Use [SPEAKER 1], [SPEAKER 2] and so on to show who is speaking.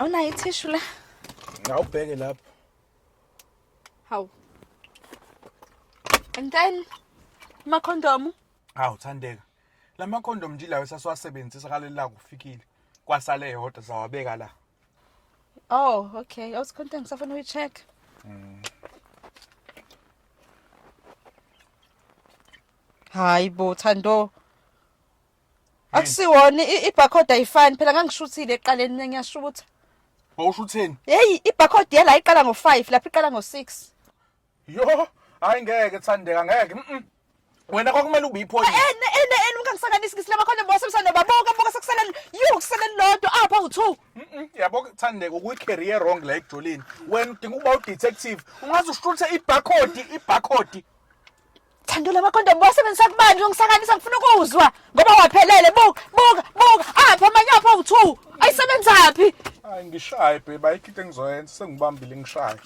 [SPEAKER 1] Awunayo ithishu la?
[SPEAKER 2] Awubheke lapho.
[SPEAKER 1] Hawu. And then amakhondomu?
[SPEAKER 2] Hawu Thandeka. Lama condom nje lawo esasiwasebenzisa ngaleli langa ufikile. Kwasale eyodwa sawabeka la.
[SPEAKER 1] Oh, okay. Awusikhonto ngisafuna uyi-check. Hayi bo Thando. Akusiwona i-barcode ayifani phela ngangishuthile ekuqaleni mina ngiyashutha.
[SPEAKER 2] Wawusho utheni?
[SPEAKER 1] Hey, i-barcode yala iqala ngo-5 lapha iqala ngo-6.
[SPEAKER 2] Yo, hayi ngeke Thandeka ngeke. Mhm. Wena kwakumele ube iphoyisa.
[SPEAKER 1] Ene ene ene ungangisanganisi ngisilama khona bosebenzisa noba buka buka sekusele you kusele lodwa apha u2.
[SPEAKER 2] Mhm. Yabo Thandeka ukuyi career wrong la ekujoleni. Wena udinga ukuba u detective. Ungaze ushuthe i-barcode, i-barcode.
[SPEAKER 1] Thando lama condom wasebenzisa kubani ungisanganisa ngifuna ukuzwa ngoba waphelele buka buka buka apha amanye apha u2 ayisebenzaphi.
[SPEAKER 2] Hayi ngishaye babe, ayikho into engizoyenza sengibambile ngishaye.